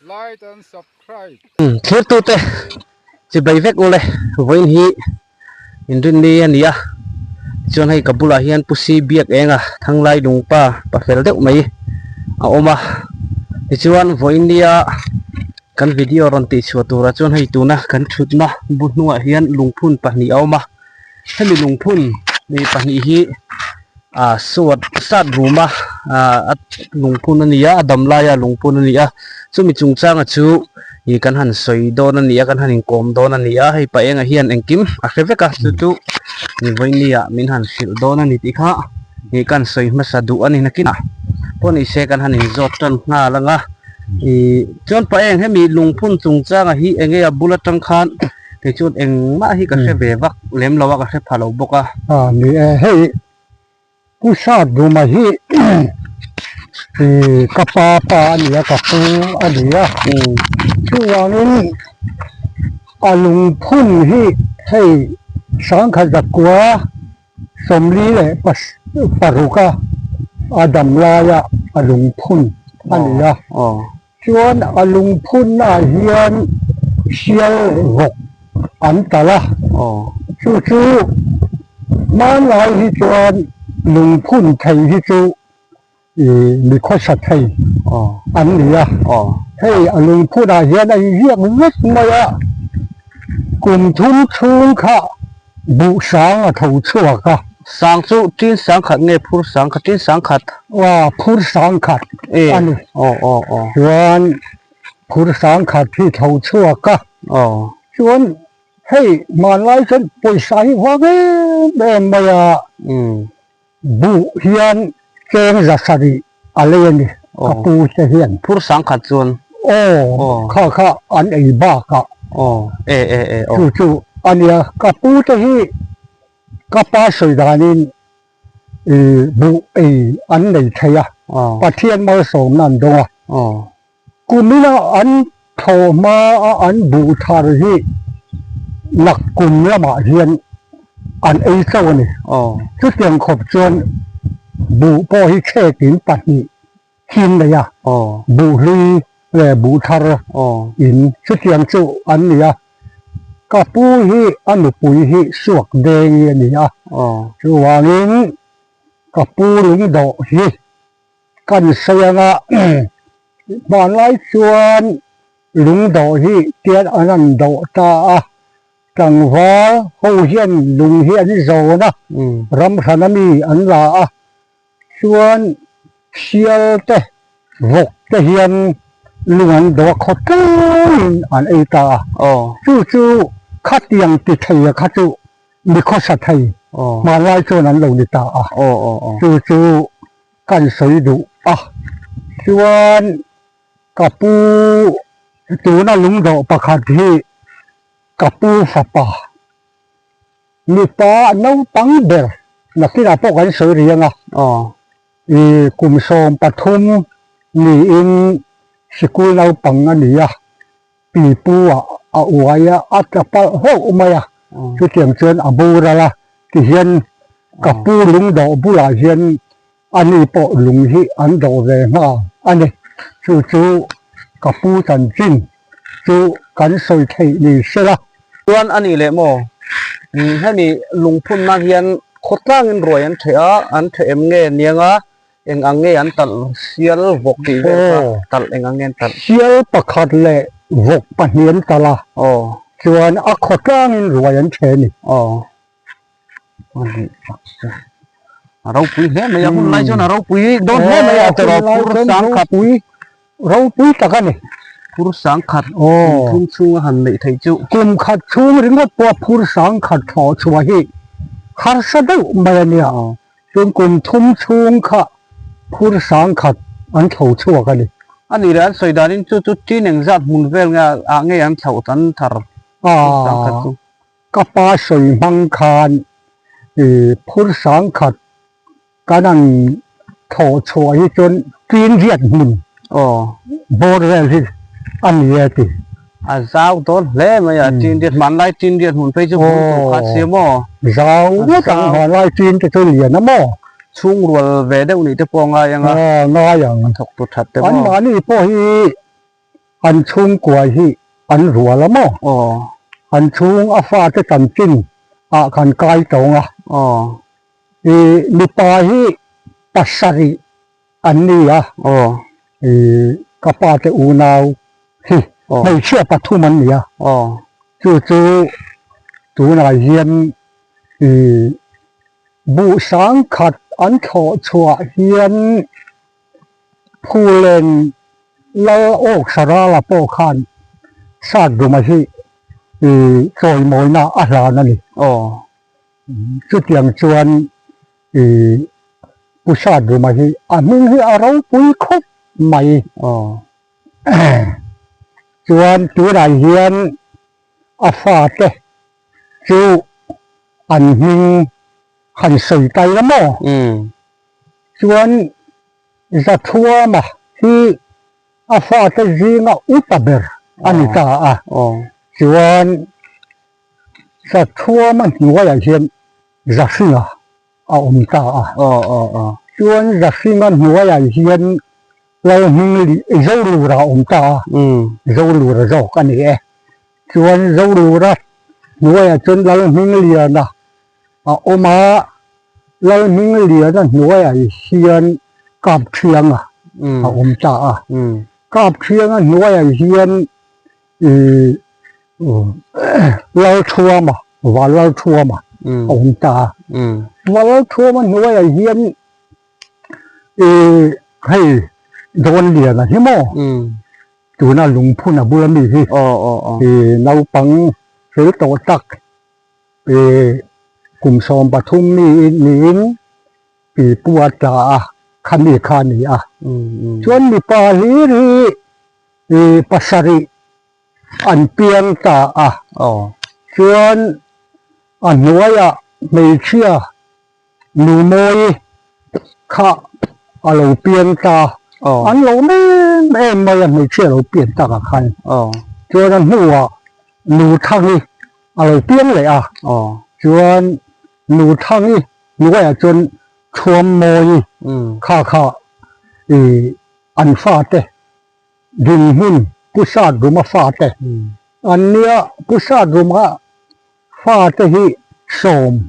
Like and subscribe. Thirtute chibai vek ule vawiin hi inrinni a ni a tichuan hei ka bulah hian Pu Si Biak Enga Thanglai Lungpa pa fel deuh mai a awm a tichuan vawiin nia kan video rawn tih chhuah turah chuan hei tuna kan thutna bu hnungah hian lungphun pahnih a awm a hemi lungphun mi pahnih hi ah suat sat room a ah lungphun a ni a a dam laia lungphun a ni a chumi chungchanga chu ih kan han sawi dawn a ni a kan han inkawm dawn a ni a hei pa engah hian engkim a hre vek a chu chu vawinia min han hrilh dawn a ni tih kha ih kan sawi hmasa duh a ni nakinah pawh ni se kan han inzawt tan nghal ang a ih chuan pa eng hemi lungphun chungchanga hi eng nge a bul atang khan. Kei chuan engmah hi ka hre ve vak lem lo a, ka hre pha lo bawk a. A ni e, hei Pu Satduma hi ka pa pa a ni a, ka pu a ni a, chuvangin a lungphun hi hei sangkhat zakua sawmli leh paruka a dam laia a lungphun a ni a. Chuan a lungphunnaah hian sial leh vawk an talh a, chu chu hmanlai hi chuan lungphun thei hi chu ih mi khawsa thei an ni a, hei a lungphunah hian a inziak vek mai a, kum thum chhung kha buh sang a tho chhuak a. Sang chu tin sang khat nge phur sang khat tin sang khat? Aw phur sang khat a ni. Aw aw aw. Chuan phur sang khat hi tho chhuak a. Aw. Chuan hei hmanlai chuan pawisa hi vang em em mai a. Buh hian cheng za sarih a lei a ni ka pu te hian. Phur sang khat chuan. Aw kha kha an ei bakah. Aw e e e aw. Chu chu a nia ka pu te hi ka pa sawi danin ih buh ei an nei thei a Pathian malsawmna an dawng a. Kumina an thlawh hma a an buh thar hi nak kum lamah hian an ei chauh a ni. Chutiang khawp chuan buh pawh hi chhekin pahnih chin nei a, buh hlui leh buh thar in chutiang chu an ni a. Ka pu hi a nupui hi suak dengi a ni a, chuvangin ka pu lungdawh hi Kan sawi anga hmanlai chuan lungdawh hi tian an han dawh ta a, tlangval ho hian lung hi an zawn a, ram hrana mi an la a, chuan sial te vawk te hian lung an dawh a khaw tlangin an ei ta a, chu chu khatiang ti thei a kha chu mi khawsa thei hmanlai chuan an lo ni ta a, chu chu kan sawi duh a, chuan ka pu tuna lungdawh pakhat hi ka pu fapa mipa naupang ber nakinah pawh kan sawi rih ang a, ih kum 13 niin sikul naupang a ni a. Pipu ah a uai a, a tla palh hlauh mai a, chutiang chuan a boral a, tihian ka pu lungdawh bulah hian ani pawh lung hi an dawh ve nghal a ni. Chu chu ka pu chanchin chu kan sawi theih ni sela. Chuan a nih leh maw? Hemi lungphun nan hian khawtlangin ruai an theh a, an theh em nge niang a? Eng ang nge an talh? Sial vawk tih vel kha talh eng ang nge an talh? Sial pakhat leh vawk pahnih an talh a, chuan a khaw tlangin ruai an ṭhe a ni. Aw. A ropui hle mai a, hun lai chuan a ropui dawn hle mai a, tiraw phur sangkhat. Ropui tak a ni. Phur sangkhat kum thum chhunga han neih theih chu. Kum khat chhung ringawt pawha phur sangkhat thlawh chhuah hi harsa deuh mai a nia. Chuan kum thum chhung kha phur sangkhat an thlo chhuak a ni. A nih leh an sawi danin chu chu tin engzat hmun vel nge ah nge an thloh an thar phur sangkhat chu? Ka pa sawi hmang khan phur sangkhat kan han thlawh chhuah hi chuan tin riat hmun bawr vel hi a ni e ti. A zau dawn hle mai a, tin riat hmanlai tin riat hmun phei chu hmun tur kha a siam aw. Zau ngawt ang hmanlai tin te chu lian a maw? Chhung rual ve deuh nih te pawh a ngai ang a. Aw ngai ang. Thawk tu that te maw? Anmahni pawh hi. An chhungkua hi an rual a maw? An chhung a fate chanchin ah kan kai tawng a. I mipa hi pasarih an ni a. I ka pa te unau hi hmeichhia pathum an ni a. Chu chu tunah hian i buh sangkhat an thlawh chhuah hian Phulen Lal Awk Sarala pawh khan Satduma hi i chawimawina a hlan a ni. Chutiang chuan i Pu Satduma hi a hming hi a ropui khawp mai. Chuan tunah hian a fate chu an hming han sawi ta ila maw? Chuan Zathuama hi a fate zinga upa ber a ni ta a. Chuan Zathuama hnuaiah hian Zahringa a awm ta a. Chuan Zahringa hnuaiah hian Lalhming Zolura a awm ta a, Zolura zawk a ni e. Chuan Zolura hnuaiah chuan Lalhmingliana a awm a, Lalhmingliana hnuaiah hian Kapthianga a awm ta a. Kapthianga hnuaiah hian ih Lalthuama, Vanlalthuama a awm ta a. Vanlalthuama hnuaiah hian ih hei Dawnliana hi maw tuna lungphun a bula mi hi ih naupang fel tawh tak Ih kum 13 mi niin pi pu a tla a, khami kha a ni a. Chuan mipa hlir hi ih pasarih an piang ta a. Chuan a hnuaiah hmeichhia nu mawi kha a lo piang ta. An lo em em mai a hmeichhia a lo pian takah khan. Chuan a hnuah nu Thangi a lo piang leh a, chuan nu Thangi hnuaiah chuan Thuammawi kha kha ih an fate dinhmun Pu Satruma fate an nia, Pu Satruma fate hi sawm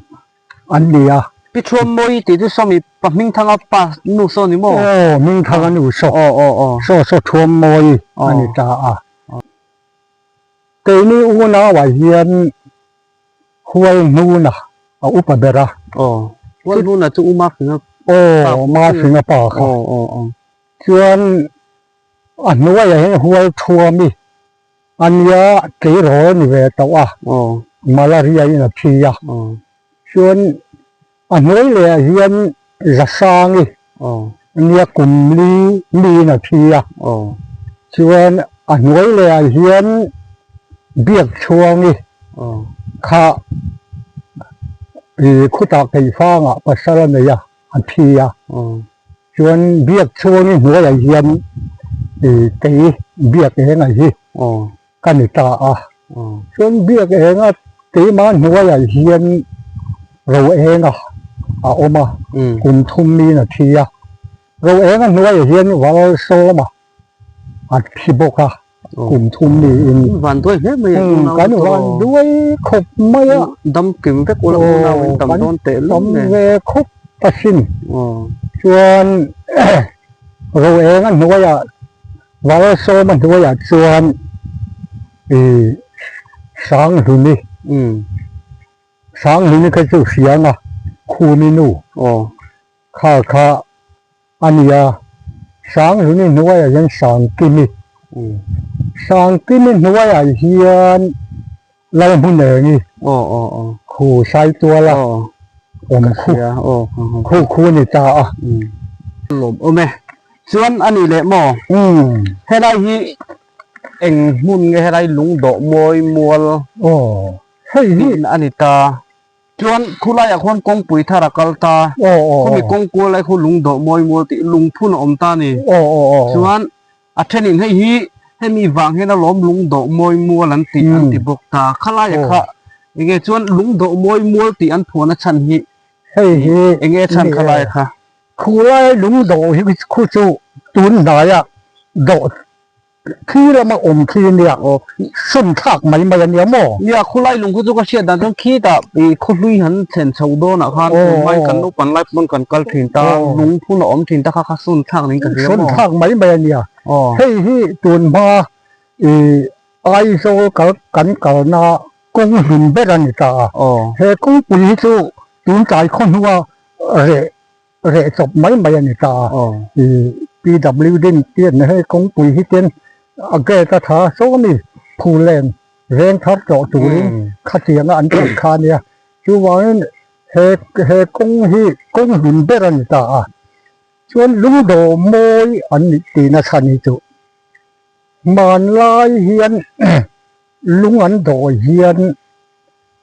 an ni a. Pi Thuammawi tih chu sawmi pa Hmingthanga pa nu saw ni maw? Aw, Hmingthanga nu saw, saw saw Thuammawi a ni ta a. Keini unauah hian Hualhnuna a upa ber a. Aw, Hualhnuna chu U Mafinga pa. Aw, Mafinga pa kha. Aw, aw, aw. Chuan a hnuaiah hian Hualthuami a nia tleirawl a ni ve tawh a. Aw. Malaria in a thi a. Aw. Chuan a hnuai lehah hian Zasangi nia kum li miin a thi a. Chuan a hnuai lehah hian Biakchhuangi kha ih khutah Keifangah pasal a nei a, a thi a. Chuan Biakchhuangi hnuaiah hian ih kei Biak Enga hi ka ni ta a. Chuan biak enga keimah hnuaiah hian ro enga a awm a, kum thum miin a thi a. Ro enga hnuaiah hian val sawma a thi bawk a, kum thum miin. Van duai hle mai a unau Kan van duai khawp mai a. Dam kim vek ula unau in tam dawn teh lum nen. Tam ve khawp asin. Chuan ro enga hnuaiah Valsawma hnuaiah chuan ih Sanghluni Sanghluni kha chu Hrianga Khumi nu kha kha a ni a, Sanghluni hnuaiah hian Sangkimi Sangkimi hnuaiah hian Lalhmunengi khu Saituala awm khu khu khu a ni ta a. Lawm awm e. Chuan a ni leh maw? Helai hi eng hmun nge helai lungdawh mawi mual tih a ni ta. Chuan khulaiah khuan kawngpui thar a kal ta. Khumi kawngkual lai khu lungdawh mawi mual tih lungphun a awm ta a ni. Chuan A thenin hei hi hemi vang hian alawm lungdawh mawi mual an tih an ti bawk ta. Khalaia kha enge chuan lungdawh mawi mual tih an phuahna chhan hi hei hi enge chhan khalaia kha? Khulai lungdawh hi khu chu tun hnaia dawh. Khi lama awm khi nia sun thlak mai mai a nia maw? Nia, khawlai lung khu chu ka hriat dan chuan khitah ih khawhlui han thlen chho dawnah khan tunhmai kan naupan lai pawn kan kal thin ta, lung phun a awm thin ta kha kha sun thlak niin ka hria maw? Sun thlak mai mai a nia. Hei hi tunhma ih Aizawl kal kan kalna kawng hlun ber a ni ta a. He kawngpui hi chu tun tlai khaw hnua reh reh chawp mai mai a ni ta a. I PWD tian hei kawngpui hi ten a gate a tha saw mi phulen veng thar tawh turin khatianga an tih kha a nia. Chuvangin he he kawng hi kawng hlun ber a ni ta a. Chuan lungdawh mawi an nih tihna chhan hi chu hmanlai hian lung an dawh hian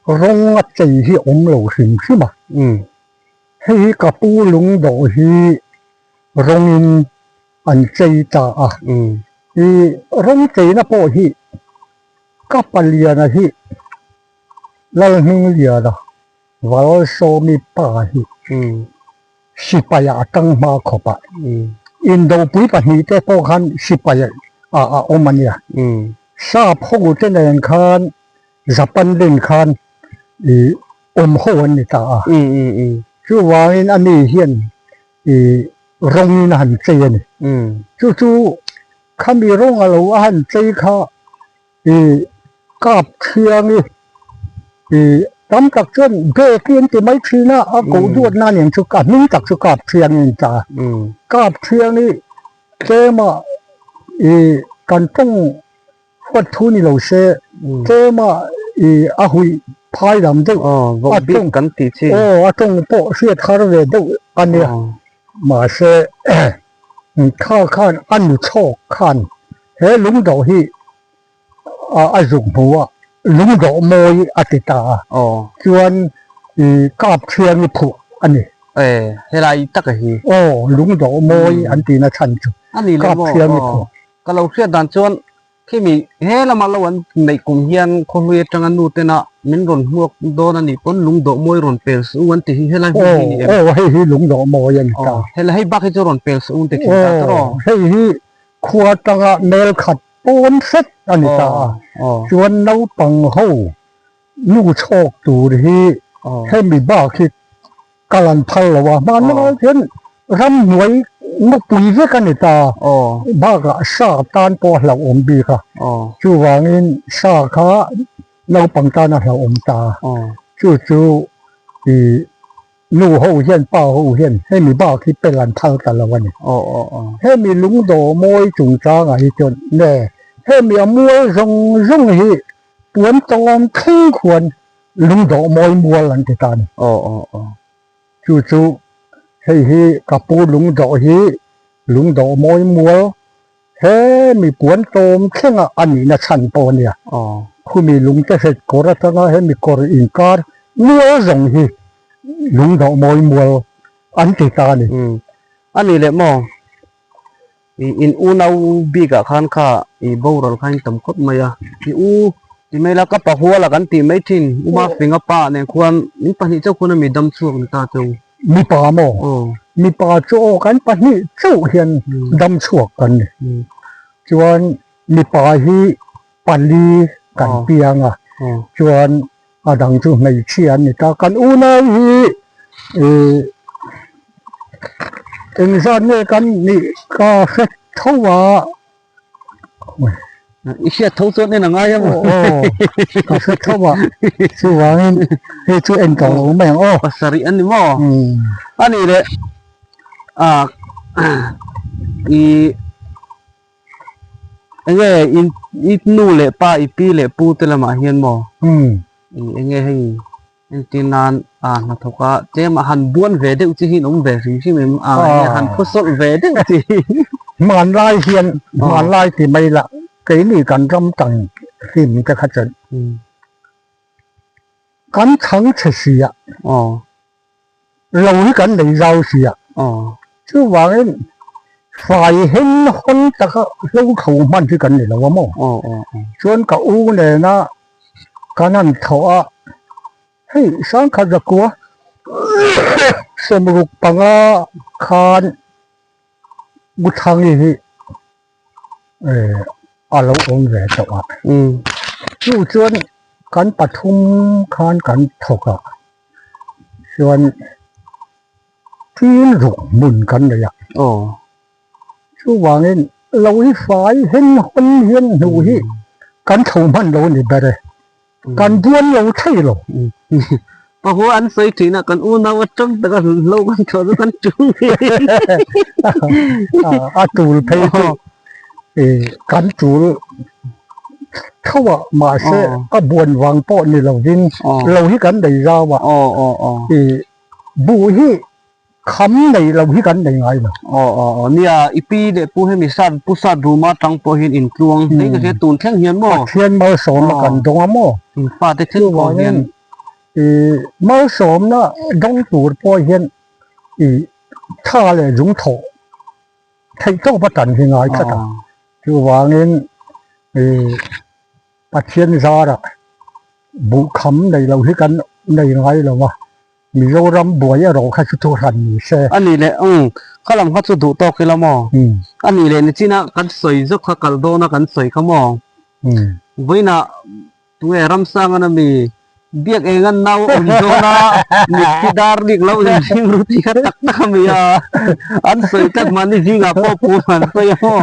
rawng a chei hi a awm lo hrim hrim a. Hei hi ka pu lungdawh hi rawngin an chei ta a. I rawng cheina pawh hi ka paliana hi Lalhmingliana Valsawmi pa hi sipai ah a tang hma khawp a. Indopui pahnihte pawh khan sipai ah a awm a nia. Sap ho te nen khan Japan len khan ih awm ho an ni ta a. Chuvangin ani hian ih rawngin a han chei a ni. Chu chu khami rawng a lo a han chei kha ih kap thiangi ih tam tak chuan bag hi an ti mai thin a, a koh duat na nen chu a hming tak chu kap thiangi a ni ta a. Kap thiangi tlema ih kan tawng Huat thu ni lo se, tlema i a huih phai lam deuh a tawng kan tih chi. Aw, a tawng pawh hriat har ve deuh a nia. Mahse, kha khan a nu chhawk khan he lungdawh hi a zuk hmu a, lungdawh mawi a ti ta a. Chuan i kap thiang i phuh a ni. E, helai taka hi. Aw, lungdawh mawi an tihna chhan chu kap thiang i phuh. Ka lo hriat dan chuan khimi he lama lo an neih kum hian khawhlui atanga nu tena min rawn hmuak dawn a nih pawn lungdawh mawi rawn pel suh u an ti hi helai hmun hi ni em? Aw hei hi lungdawh mawi a ni ta. Aw helai hei bak hi chu rawn pel suh u an ti thin ta tawh aw. Hei hi khua atanga mel khat pawn hret a ni ta a. Chuan naupang ho nu chhawk tur hi hemi bak hi Kal an phal lo a, hmanlai hian ramhnuai ngawpui vek a ni ta. Bakah sa tan pawh a hlauhawm bik a, chuvangin sa kha naupang tan a hlauhawm ta. Chu chu ih nu ho hian pa ho hian hemi bak hi pel an phal ta lo a ni. Hemi lungdawh mawi chungchangah hi chuan nge hemi a mual zawng zawng hi puan tawm thleng khuan Lungdawh mawi mual an ti ta a ni. Aw aw aw. Chu chu hei hi ka pu lungdawh hi lungdawh mawi mual he mi puan tlawm thlenga a nihna chhan pawh a nia. Aw. Khumi lungte hret kawr atanga hemi kawr inkar mual zawng hi lungdawh mawi mual an ti ta a ni. Umm. A nih leh maw? I in unau bikah khan kha i boral kha in tam khawp mai a, i u ti mai la ka pahuala kan tih mai thin, u Mafinga pa nen khuan in pahnih chauh khuan a mi dam chhuak ni ta cheu. Mipa maw? Mipa chu aw kan pahnih chauh hian dam chhuak kan ni. Chuan mipa hi pali kan piang a, chuan a dang chu hmeichhia an ni ta. Kan unau hi ih engzat nge kan nih ka hre tho a. I hriat tho chuan en a ngai a maw? Aw ka hre tho a, chuvangin hei chu en tawh lo mai ang aw. Pasarih a ni maw? A nih leh ah ih. Enge in i nu leh pa i pi leh pu te lamah hian maw enge hei entir nan a hnathawk a tlem a han buan ve deuh chi hi an awm ve hrim hrim em a enge han phawsawlh ve deuh chi hi. Hmanlai hian hmanlai ti mai lah keini kan ram tang hlim te kha chuan kan chhang chhe si a. Lo hi kan nei zau si a, chuvangin fai hen hawn taka hlo tho hman hi kan ni lo a maw? Chuan ka u nena kan han thawh a, hei Sangkhat Zakua sawmruk panga khan Muthangi hi. a lo awm ve tawh a. Chu chuan kan pathum khan kan thawk a, chuan thil ruk hmun kan nei a. Chuvangin lo hi fai hen hawn hian hnuh hi kan tho hman lo a ni ber e. Kan buan lo thei lo. Pahu an sawi thin a, kan unau atang taka hlo kan chhuah chu kan tul A tul phei chu kan tul tho a, mahse a buan vang pawh ni lovin lo hi kan nei zau a. Buh hi Kham nei lo hi kan nei ngai lo. Aw aw aw nia i pi leh pu hemi sat pu sat ruma tang pawh hian intluang hle ka hria tun thleng hian maw. Pathian malsawmna kan dawng a maw. In fate thleng pawh hian. I malsawmna dawng tur pawh hian i tha leh zung thawh theih tawp a tan hi ngai tlat a. Chuvangin i Pathian zarah buh kham nei lo hi kan nei ngai lo a. Mizoram buai erawh kha chu thu hran ni se. A nih leh umm kha lam kha chu duh tawk ila maw? A nih leh nichina kan sawi zawk kha kal dawna kan sawi kha maw? Vawiinah tunge Ramsangan a mi biak eng an nau awm dawn a, mitthi dar rik lo inring ru tih kha tak tak a mi a, an sawi tlat mahni zingah pawh pu an sawi a maw?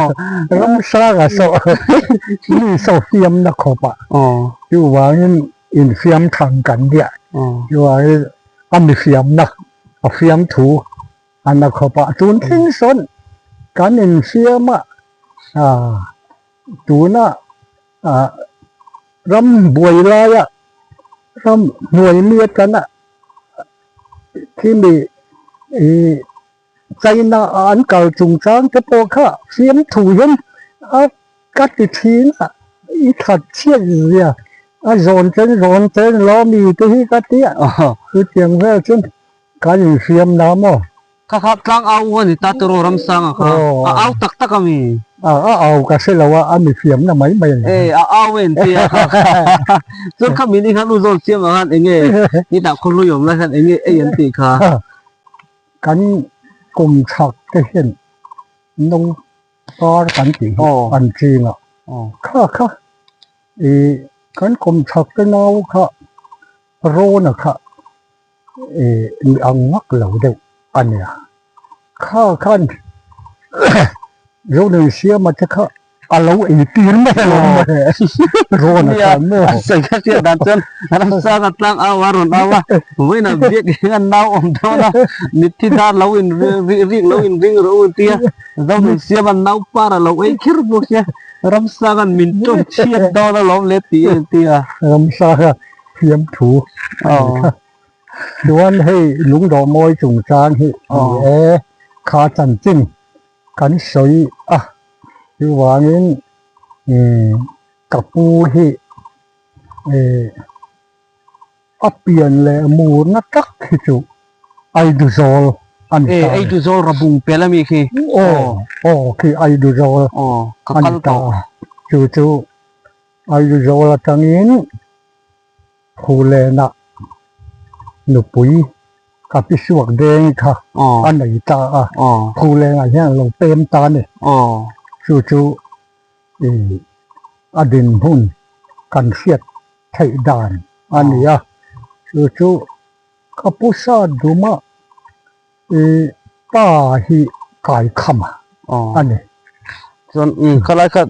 Ramsanga saw mi saw fiamna khawp ah chuvangin Infiam thang kan nia. Chuanin a mifiamna a fiamthu a na khawp a, tun thleng sawn kan infiam a, tuna ram buai laia ram hnuai mi atana khimi ih China a an kal chungchang te pawh kha fiamthu hian a ka ti thin a, i that chhiat zia a zawn chen zawn chen lo mi te hi ka ti a, chutiang vel chuan kan infiam na maw? Kha kha tlang au a ni ta tawrh Ramsanga kha a au tak tak a mi? A au ka hre lo a, a mi fiamna mai mai a ni. E a au en ti a kha kha chuan kha mi ni khan u zawn siam ah khan enge ni tah khawhlui awm lai khan enge ei an tih kha. Kan kum chhak te hian no par kan tih hi an ching a, kha kha ih kan kum chhak te nau kha rawna kha ih mi ang vak lo deuh a nia, kha khan Zonunsiama te kha A lo ei tir mai a lo mai rawn a tlan maw? A sawi kha hriat dan chuan ramsanga tlang au a rawn au a, vawiinah biak eng an nau awm dawn a, mitthi dar lo in rik lo in ring rawh u an ti a, Zohmun siam an nau par a lo ei kher bawk sia, ramsanga'n min tawng chhiat dawn alawm le tih a inti a. Ramsanga fiamthu a ni kha. Chuan hei lungdawh mawi chungchang hi a ni e, kha chanchin kan sawi a. Chuvangin ka pu hi a pian leh murna tak hi chu Aiduzawl a ni ta. Aiduzawl Rabung pel a mi khi? Aw, aw khi Aiduzawl a ni ta. Chu chu Aiduzawl atangin Phulena nupui ka pi suak deng kha a nei ta a, Phulengah hian a lo pem ta a ni. Chu chu a dinhmun kan hriat theih dan a ni a, chu chu ka pu sa duma pa hi kai kham a ni. Chuan khalai kha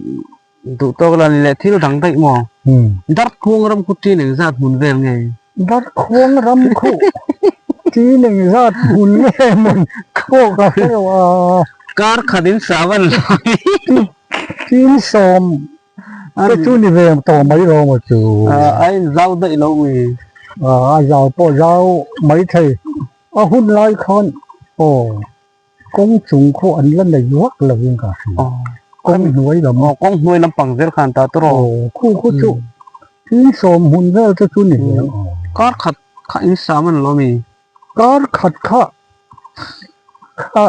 duh tawk la ni leh thil dang daih maw? Darkhuang ram khu ṭin engzat hmun vel nge? Darkhuang ram khu ṭin engzat hmun nge maw pawh ka hre lo a. Kar khat in sa van lo hi. Ṭin sawm te chu ni ve tawh mai lo maw chu? A inzau daih lo mi. A zau pawh zau maithei. A hun lai khan aw kawng chung khaw an la nei vak lo in ka hria. Kawng hnuai lam. Aw kawng hnuai lampang zel khan ta tawh rawh. Aw khu khu chu thil sawm hun vel te chu ni ve ang. Kar khat kha in sam an lo mi? Kar khat kha kha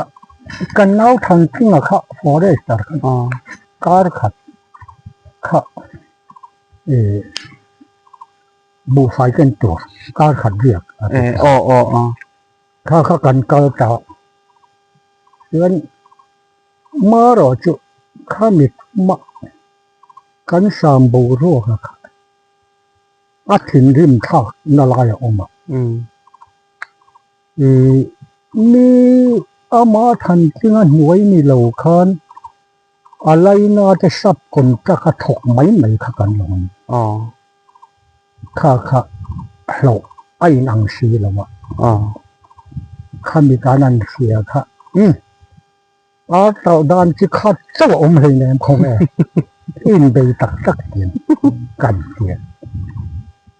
kan nau thang thinga kha forester kha kar khat kha eh Buhfai ken tur kar khat riak a ti ta. Aw aw aw. Kha kha kan kal ta. Chuan marawh chu kha mi thuma Kan sam boruak a kha a thinrim thlak na lai a awm a. Ih mi ama Thantlinga hnuai ni lo khan a laina te sub contract a thawk mai mai kha kan lo ni. Kha kha hlauh a inang si lo a. Khami kan an hria kha umm. A tauh dan chi khat chauh a awm hleinem khaw nge inbei tak tak hian kan ti a.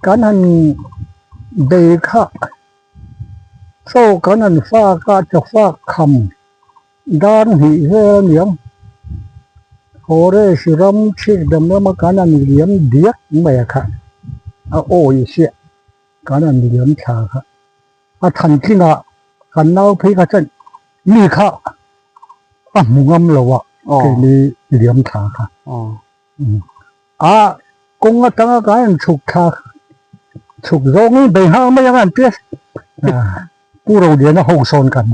Kan han bei kha chaw kan han fak a, chaw fak kham dar hnih vel a niang. Forest ram chhik dam lama kan han liam diak mai a kha a awi siah kan han liam thla kha. A thantlingah kan nau phei kha chuan mi kha a hmu ngam lo a keini liam thla kha. A kawng atanga kan han chhuk thla chhuk zawngin bei nghal mai ang an ti a, Pu Roliana ho sawn kan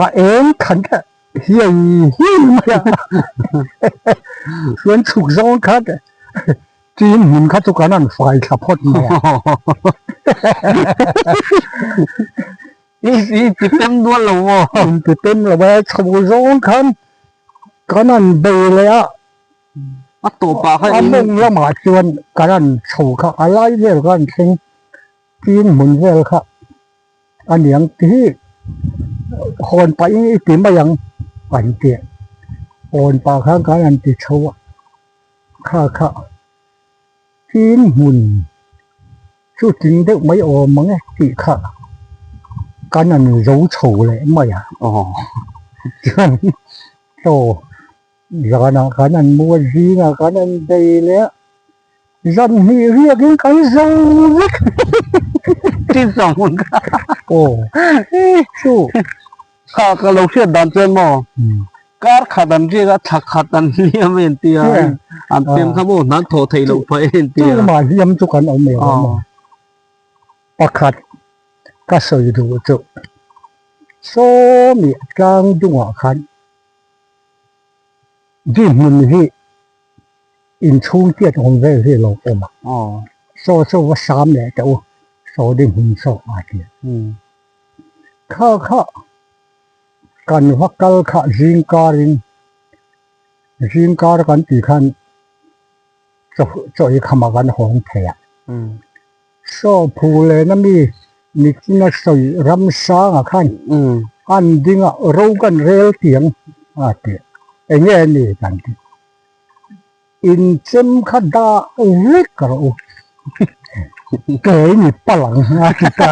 a eng khan kha hiai hiai mai a, chuan chhuk zawng khan Chin hmun kha chu kan han fai thla phawt mai a. I ti pem dual lo maw? In ti pem lo e, chho zawng khan kan han bei leh a. A tawpah kha A mawng lamah chuan kan han chho kha, a lai vel kha an thleng chin hmun vel kha a niang ti hi hawn pahin i ti mai ang an ti. Hawn pah khan kan han ti chho a. Kha kha tin hmun chu tling deuh mai awm ang e tih kha kan han zo chho leh mai a. Aw. Chuan chaw zanah kan han mu a, zingah kan han bei leh a, zan hnih riakin kan zo vek. Tin zawng hmun kha. Aw. Chu. Kha ka lo hriat dan chuan maw kar khat an riak a thla khat an hliam a entia an pem kha maw hnan thawh theih loh phah a entia. Tumah hliam chu kan awm lo maw pakhat ka sawi duh chu sawmi tlang dungah khan dinhmun hi inchhung tiat awm vel hi a lo awm a saw saw va sam leh teh u saw dinhmun saw a ti a. Kha kha kan va kal kha zingkarin zingkar kan tih khan chaw ei khamah kan hawng thei a. Saw phu lehna mi nichina sawi ramsanga khan an ding a ro kan rel tiang a ti a, eng nge a ni kan ti. Inchem kha dah vek rawh u. Ke in i pal ang a ti ta.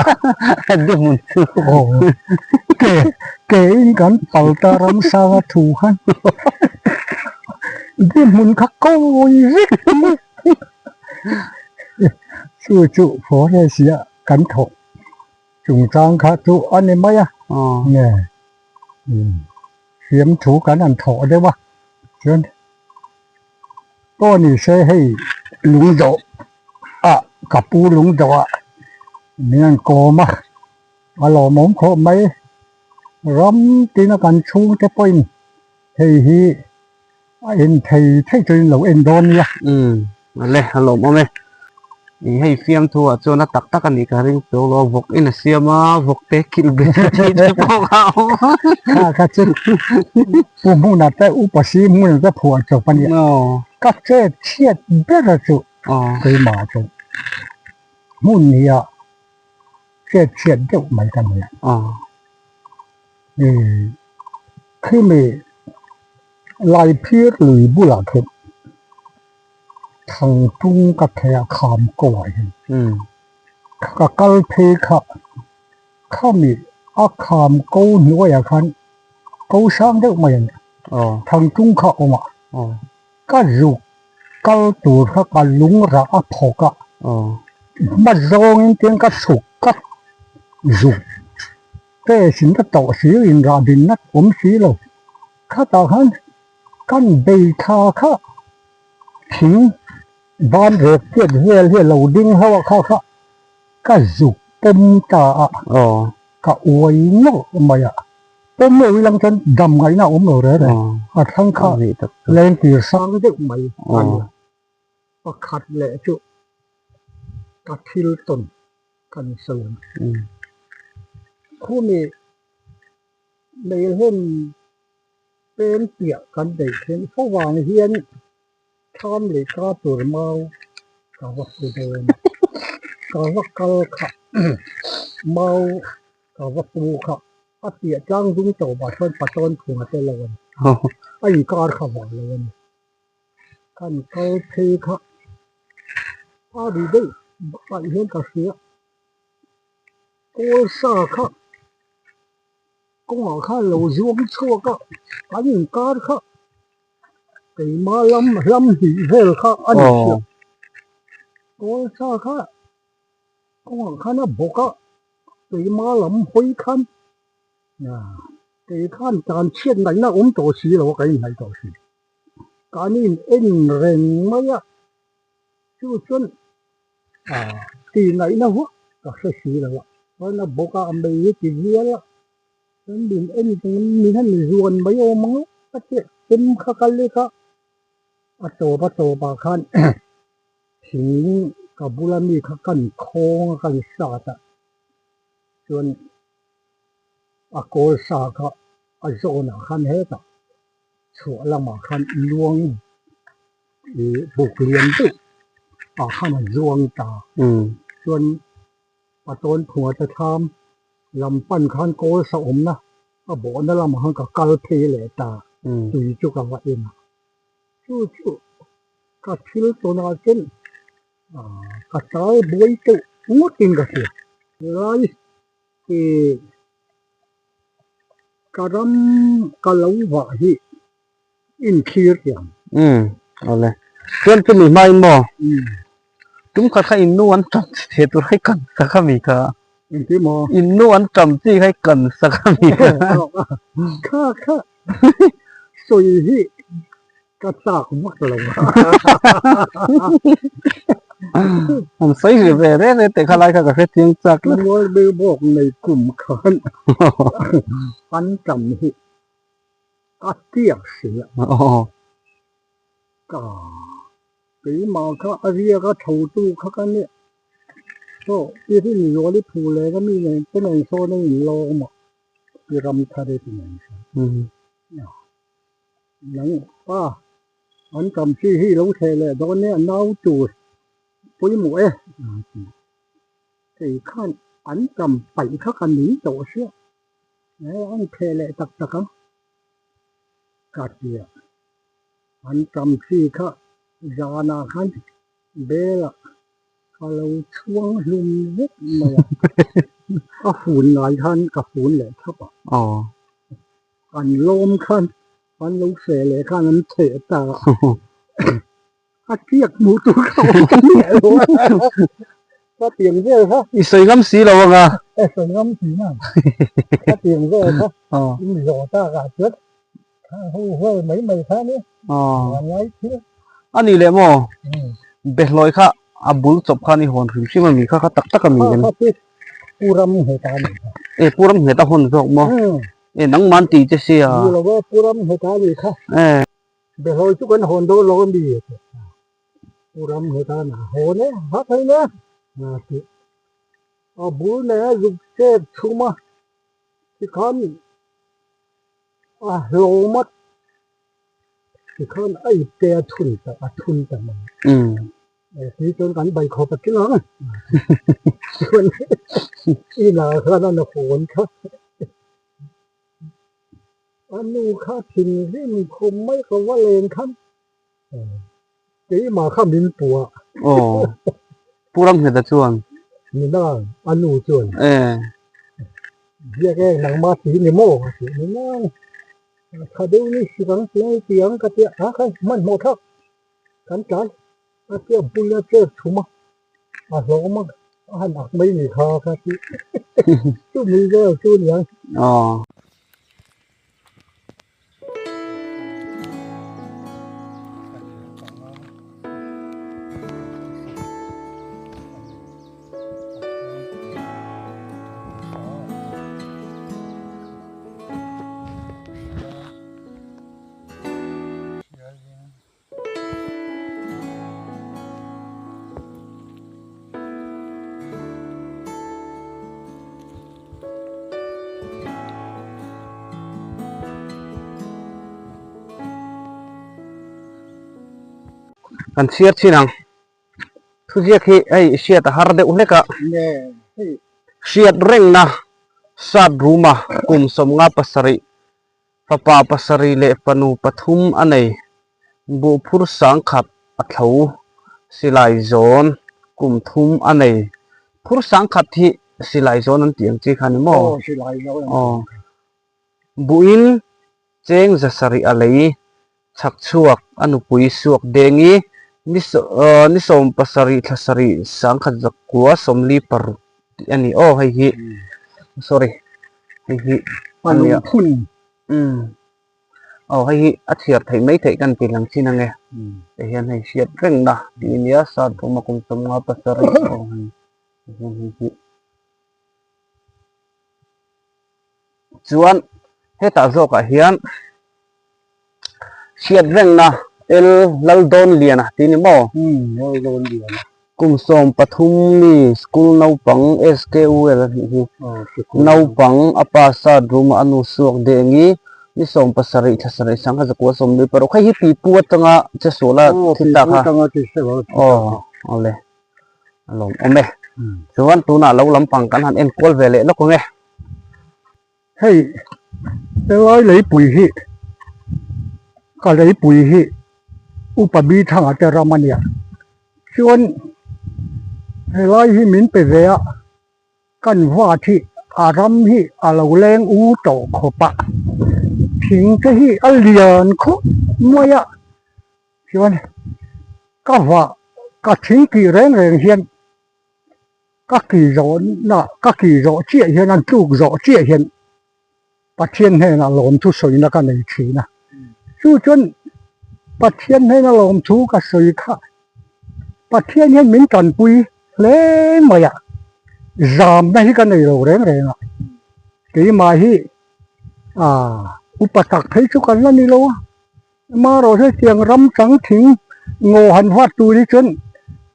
Dihmun chu. Aw. Ke ke in kan pal ta ramsanga thu khan. Dihmun kha kawi vek mai. Chu chu forest ah kan thawk chungchang kha chu a ni mai a. Nge. Siam thu kan han thawh deuh a. Chuan pawh ni se hei lung dawh ah ka pu lung dawh ah min han kawm a, a lawmawm khawp mai. Ram tina kan chhungte pawhin hei hi a en thei thei chuan lo en dawn nia. Umm ale a lawmawm e. Ih hei fiamthu ah chuan a tak tak a nih ka ring tawh lo a, vawk in a siam a, vawk te kilh ber tih te pawh kha a awm a. Kha kha chu pu hmunah te upa si hmunah te phuah chawp a nia. Ka chet chhiat ber a chu keimah chu hmun hi a chet chhiat deuh mai ka nia. Ih khimi Laiphir lui bulah khian Thang tung ka thei a kham ko ah hian ka kal phei kha khami a kham ko hnuaiah khan ko sang deuh mai a nia thang tung kha a awm a ka zuk kal tur kha ka lung rah a phawk a hma zawngin tiang ka chhuk ka zuk te sin ka tawh si inrah din nat awm si lo khatah khan. Kan bei tha kha thing ban rek chiat vel hi a lo ding ho a kha kha ka zuk pawm ta a, ka uai nawlh mai a. Pawm lo ilang chuan dam ngaihna a awm lo reng reng. A thlang kha leng tir sang deuh mai a ni. Pakhat leh chu ka thil tawn kan sawi ang. Khumi Meilhem peng piah kan neih thin fo vang hian Tham leh ka tur mau ka va pu dawn a, ka va kal kha mau ka va pu kha a piah tlang dung tawpah chuan Patawn phung a tel lo a ni, a inkar kha vah lo a ni. Kan kal phei kha a ri daih bakah hian ka hria, kawl sa kha kawngah khan lo zuang chhuak a, an inkar kha. Keimah lam hlam hnih vel kha a ni hriat. Kawl sa kha kawngah khan a bawk a, keimah lam hawi khan kei khan tan chhiat ngaihna awm tawh si lo a, ka inhnaih tawh si. Kan in en reng mai a, chu chuan tih ngaihna vak ka hre si lo a, chuan a bawk a, a mei hi ti vial a. Kan min en min han zuan mai awm ang a tih tum kha kal lek a, a tawp a tawpah khan thing ka bula mi kha kan khawng a kan sat a, chuan a kawl sa kha a zawnah khan hetah chhuah lamah khan luang ih buk lian deuh ah khan a zuang ta chuan A tawn phunga te thlam lam pan khan kawl sa awmna a bawhna lamah khan ka kal phei leh ta, tui chu ka va en a. Chu chu ka thil tawnah chuan ka tal buai deuh ngawtin ka hria. Helai hi ka ram ka lo vah hi inthlir thiam. Umm awle. Chuan chumi hmain maw? Tum khat kha innu an tam chi thei tur kha i kan sak a mi kha. Engti maw? Innu an tam chi kha i kan sak a mi kha. Kha kha sawi hi ka chak vak lo. An sawi ri ve reng reng teh kha lai kha ka hre chiang chak tlat. Mual bawk nei kum khan an tam hi. A tiak si a. Ka keimah kha a riak a tho tu kha ka nia. Saw i rin zual i phu leh ka mi nen te nen sawn a inlawm a, i ram thar i ti nen sawn. Nang pa an tam chi hi i lo thleh leh dawn nia nau tur pawimawh e a ti. Kei khan an tam paih kha ka ning tawh sia. He an theh leh tak tak ang ka ti a, an tam chi kha zanah khan belah ka lo chhuang hlum vek mai a, a fun ngai khan ka fun leh thap a, an lawm khan an lo feh leh khan an theh ta a, a tiak hmuh tur kha awm ta miah lo a, ka tiang vel kha. I sawi ngam si lo ang a. E sawi ngam si na, ka tiang vel kha in zawh tak ah chuan ho vel mai mai kha nia, van ngai thil. A nih leh maw, Behlawi kha a bul chawp khan i hawn hrim hrim a mi kha kha tak tak a mi lem. Kha kha chu Pu Ram Ngheta a nih kha. E Pu Ram Ngheta hawn zawk maw? E nangman ti che sia. Ni lo e Pu Ram Ngheta a nih kha. E. Behlawi chu kan hawn dawn lo a mi a ti. Pu Ram he tan a hawn e, hak hei nia a ti. A bul nei a zuk chet chhum a, tikhan a hlawm a, tikhan a ipte a thun ta, a thun ta mai. Tui chuan kan bai khawp a tling ang. Chuan inah khan a na hawn kha. A nu kha thinrim khum mai ka va len khan keimah kha min puh a. Aw, Pu Ramnghet-a chuan. Nina, a nu chuan. E. Biak e, nangmah ti ni maw? A ti. Nina, tha deuh ni si kang ti ang ti ang ka ti a, a kha hmanhmawh thlak kan tlai a tia bul a chair chhum a, a hlawm a, a han ak mai ni kha ka ti. Chumi vel chu niang. Aw. Kan chhiar chin ang. Thuziak hi hei hriat a har deuh hlek a. Hriat rengna sat ruma kum 57 fapa pasarih leh fanu pathum a nei. Buhphur sangkhat a thlo silai zawn kum thum a nei. Phur sangkhat hi silai zawn an tih ang chi kha ni maw? Aw. Buhin cheng zasarih a lei chhak chhuak a nupui suak dengi ni ni 70 thla sarih sangkhat zakua 46 tih a ni aw hei hi sorry hei hi a lungphun umm aw hei hi a chhiar theih mai theih kan ti lang chin ange hei hian hei hriat reng na tih a nia sat ruma kum 57 aw hei hian hei hi. Chuan hetah zawkah hian hriat rengna L Laldawnliana tih ni maw? Umm Laldawnliana. Kum 13 mi school naupang SKUL a nih hi. Naupang a pa sat room a a nu suak dengi ni 17 thla sarih sangha zakua 46 hei hi pipu atanga che suala thi ta kha. Aw pipu atanga che suala thi ta kha. Aw awle. A lawmawm e. Chuan tunah lo lampang kan han enkual ve leh lawk ang e. Hei helai leipui hi ka leipui hi upa bi thanga te ram a nia chuan helai hi min pe ve a kan vat hi a ram hi a lo leng u tawh khawp a thing te hi a lian khawp mai a chuan ka vah ka thing tih reng reng hian. Ka ki zawhna ka ki zawh chiah hian an tluk zawh chiah hian Pathian hnenah lawmthu sawina ka nei thin a. Chu chuan Pathian hnena lawmthu ka sawi kha Pathian hian min tanpui hle mai a, zamna hi ka nei lo reng reng a. Keimah hi ah upa tak phei chu kan la ni lo a. Amaherawh hetiang ram chang thing ngaw han huat tur hi chuan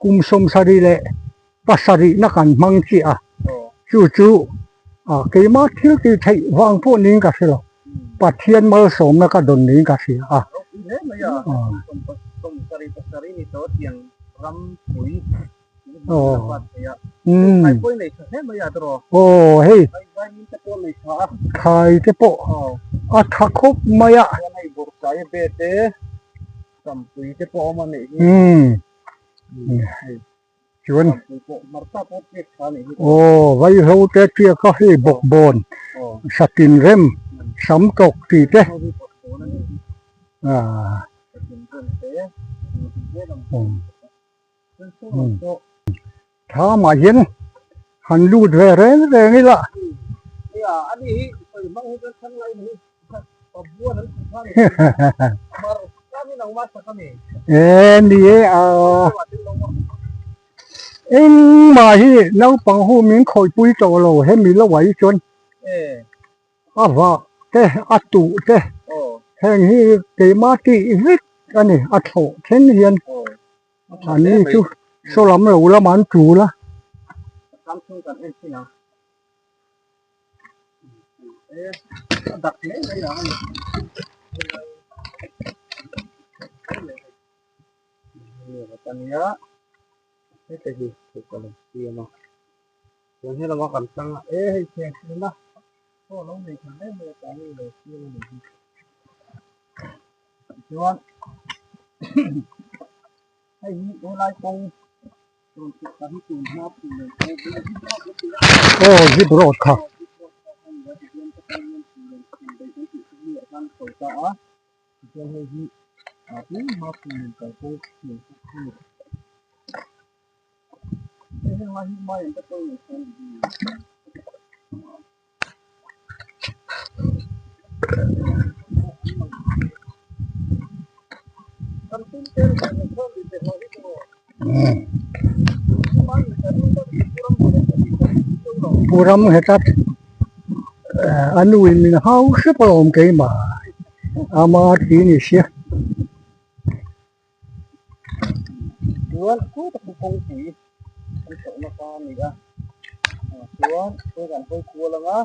kum 77 na kan hmang chiah a, chu chu keimah thil tih theih vang pawh niin ka hre lo, Pathian malsawmna ka dawn niin ka hria a. Aw hei thlai te pawh a tha khawp mai a. Chuan aw vaihlo te tiak a hei bawkbawn satin rem sam tawk tih te ah. Thamah hian han lut ve reng reng ila. E ni e a engmah hi naupang ho min khawihpui tawh lo hemi lo ah hi chuan a vah te a tuh te heng hi keimah tih vek a ni a thlawh thleng hian. A ni chu saw lam lo lamah an tul a. Chuan hei hi helai kawng rawn chhuk ta hi tun hma phu leh pawh hi zip road an ti a. Aw zip road kha. Zip road kha khan nia tihian te pawh hian phu leh phu daih kan tih chu mi ah khan sawi ta a. Tichuan hei hi ah tun hma phu leh kal kawng siam kha a ni. Hei heng lai hi mai an te pawh in an sawi. Pu ram heta a nuin min hau hrep alawm keimah ama ti ni sia. Chuan khawtak chu kawngpui an chhohna kha a ni a, chuan he kan hawi kual ang a,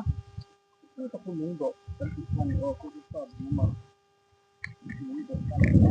khawtak chu lung dawh kan tih kha a ni aw, khu chu sap dum a lung dawh kha a ni.